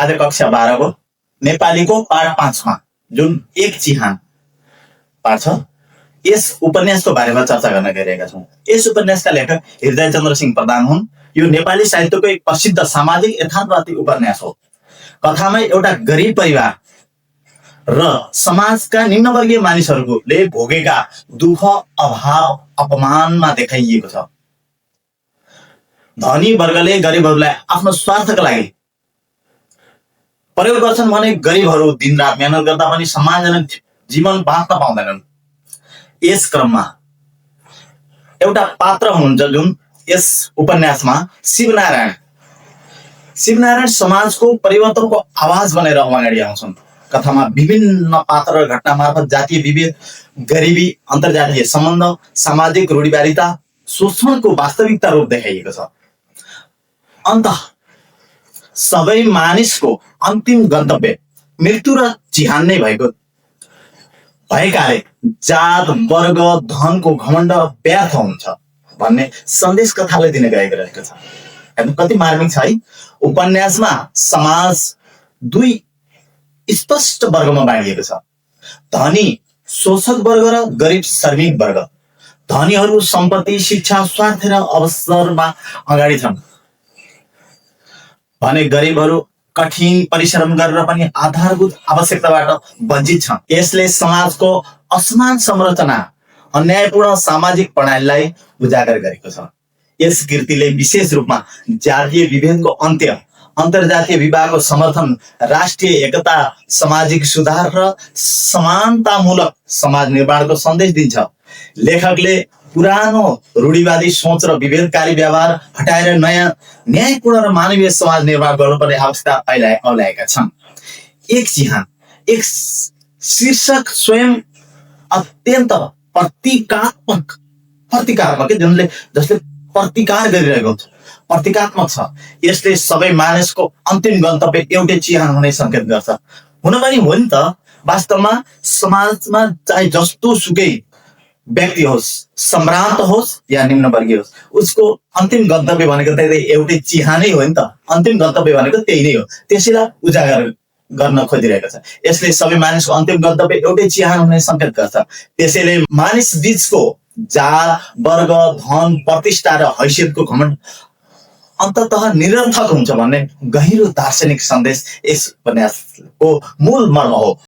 आज कक्षा 12 को नेपालीको पाठ 5 मा जुन एक चिहान पाठ छ यस उपन्यासको बारेमा चर्चा गर्न गइरहेका छौं। यस उपन्यासका लेखक हृदयचन्द्र सिंह प्रधान हुन्। यो नेपाली साहित्यको एक प्रसिद्ध सामाजिक यथार्थवादी उपन्यास हो। कथामा एउटा गरिब परिवार र समाजका निम्नवर्गीय मानिसहरूले भोगेका दुःख, अभाव, अपमानमा देखाइएको छ। धनी वर्गले गरिबहरूलाई आफ्नो स्वार्थका लागि प्रयोग गर्छन् भने गरिबहरू दिनरात मेहनत गर्दा पनि सम्मानजनक जीवन बाँच्न पाउँदैनन्। यस क्रममा एउटा पात्र हुनुहुन्छ जुन यस उपन्यासमा शिवनारायण समाजको परिवर्तनको आवाज बनेर अगाडि आउँछन्। कथामा विभिन्न पात्र र घटना मार्फत जातीय विभेद, गरिबी, अन्तर्जातीय सम्बन्ध, सामाजिक रूढिवादिता, शोषणको वास्तविकता रूप देखाइएको छ। अन्त सबै मानिसको अन्तिम गन्तव्य मृत्यु र चिहान नै भएकाले जात, वर्ग, धनको घमण्ड व्यर्थ हुन्छ भन्ने सन्देश कथाले दिन गएको रहेको छ। हेर्नु कति मार्मिक छ है। उपन्यासमा समाज दुई स्पष्ट वर्गमा बाँडिएको छ। धनी शोषक वर्ग र गरिब श्रमिक वर्ग। धनीहरू सम्पत्ति, शिक्षा, स्वास्थ्य र अवसरमा अगाडि छन् भने गरिबहरू कठिन परिश्रम गरेर पनि आधारभूत आवश्यकताबाट वञ्चित छन्। यसले समाजको असमान संरचना, अन्यायपूर्ण सामाजिक प्रणालीलाई उजागर गरेको छ। यस कृतिले विशेष रूपमा जातीय विभेदको अन्त्य, अन्तर्जातीय विवाहको समर्थन, राष्ट्रिय एकता, सामाजिक सुधार र समानतामूलक समाज निर्माणको सन्देश दिन्छ। लेखकले पुरानो रूढिवादी सोच र विभेदकारी व्यवहार हटाएर नयाँ न्यायपूर्ण र मानवीय समाज निर्माण गर्नुपर्ने आवश्यकता औल्याएका छन्। एक चिहान, एक शीर्षक स्वयं अत्यन्त प्रतीकात्मक जसले प्रतिकार गरिरहेको हुन्छ, प्रतीकात्मक छ। यसले सबै मानिसको अन्तिम गन्तव्य एउटै चिहान हुने संकेत गर्छ। हुन पनि हो नि त, वास्तवमा समाजमा चाहे जस्तो सुकै व्यक्ति होस्, सम्भ्रान्त होस् या निम्नवर्गीय होस्, उसको अन्तिम गन्तव्य भनेको त एउटै चिहानै हो नि त। अन्तिम गन्तव्य भनेको त्यही नै हो। त्यसैलाई उजागर गर्न खोजिरहेको छ। यसले सबै मानिसको अन्तिम गन्तव्य एउटै चिहान हुने संकेत गर्छ। त्यसैले मानिस बीचको जात, वर्ग, धन, प्रतिष्ठा र हैसियतको घमण्ड अन्ततः निरर्थक हुन्छ भन्ने गहिरो दार्शनिक सन्देश यस उपन्यासको मूल मर्म हो।